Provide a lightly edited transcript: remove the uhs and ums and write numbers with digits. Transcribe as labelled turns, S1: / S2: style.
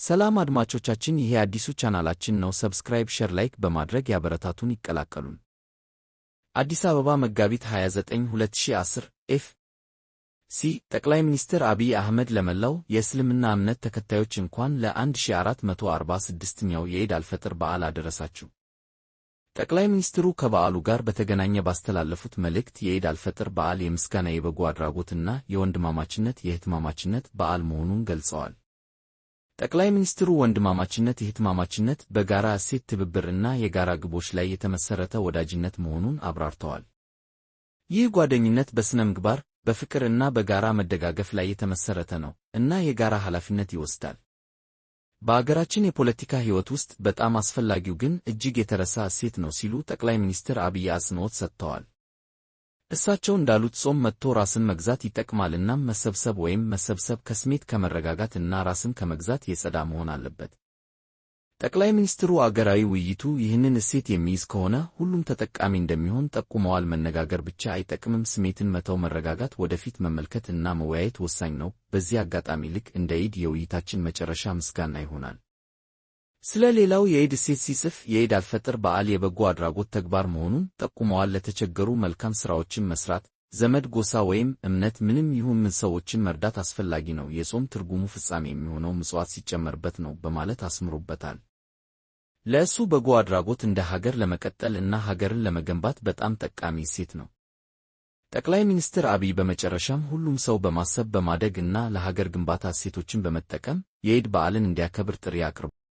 S1: ሰላም አድማጮቻችን፣ ይሄ አዲሱ ቻናላችን ነው። Subscribe፣ share፣ like በማድረግ ያበረታቱን፣ ይቀላቀሉን። አዲስ አበባ፣ መጋቢት 29 2010፣ ኤፍሲ። ጠቅላይ ሚኒስትር አብይ አህመድ ለመላው የእስልምና እምነት ተከታዮች እንኳን ለ1446ኛው የኢድ አልፈጥር በዓል አደረሳችሁ። ጠቅላይ ሚኒስትሩ ከበዓሉ ጋር በተገናኘ ባስተላለፉት መልእክት የኢድ አልፈጥር በዓል የምስጋና፣ የበጎ አድራጎትና የወንድማማችነት፣ የእህትማማችነት በዓል መሆኑን ገልጸዋል። ጠቅላይ ሚኒስትሩ ወንድማማችነት፣ እህትማማችነት በጋራ እሴት፣ ትብብር እና የጋራ ግቦች ላይ የተመሠረተ ወዳጅነት መሆኑን አብራርተዋል። ይህ ጓደኝነት በሥነ ምግባር፣ በፍቅር እና በጋራ መደጋገፍ ላይ የተመሠረተ ነው እና የጋራ ኃላፊነት ይወስዳል። በአገራችን የፖለቲካ ሕይወት ውስጥ በጣም አስፈላጊው ግን እጅግ የተረሳ እሴት ነው ሲሉ ጠቅላይ ሚኒስትር አብይ አጽንዖት ሰጥተዋል። እሳቸው እንዳሉት ጾም መጥቶ ራስን መግዛት ይጠቅማል፣ እናም መሰብሰብ ወይም መሰብሰብ ከስሜት ከመረጋጋት እና ራስን ከመግዛት የጸዳ መሆን አለበት። ጠቅላይ ሚኒስትሩ አገራዊ ውይይቱ ይህንን እሴት የሚይዝ ከሆነ ሁሉም ተጠቃሚ እንደሚሆን ጠቁመዋል። መነጋገር ብቻ አይጠቅምም፣ ስሜትን መተው፣ መረጋጋት፣ ወደፊት መመልከት እና መወያየት ወሳኝ ነው። በዚህ አጋጣሚ ልክ እንደ ኢድ የውይይታችን መጨረሻ ምስጋና ይሆናል። ስለ ሌላው የኢድ እሴት ሲጽፍ የኢድ አልፈጥር በዓል የበጎ አድራጎት ተግባር መሆኑን ጠቁመዋል። ለተቸገሩ መልካም ሥራዎችን መስራት፣ ዘመድ፣ ጎሳ ወይም እምነት ምንም ይሁን ምን ሰዎችን መርዳት አስፈላጊ ነው። የጾም ትርጉሙ ፍጻሜ የሚሆነው ምጽዋት ሲጨመርበት ነው በማለት አስምሮበታል። ለእሱ በጎ አድራጎት እንደ ሀገር ለመቀጠል እና ሀገርን ለመገንባት በጣም ጠቃሚ እሴት ነው። ጠቅላይ ሚኒስትር አብይ በመጨረሻም ሁሉም ሰው በማሰብ፣ በማደግ እና ለሀገር ግንባታ እሴቶችን በመጠቀም የኢድ በዓልን እንዲያከብር ጥሪ አቅርበዋል።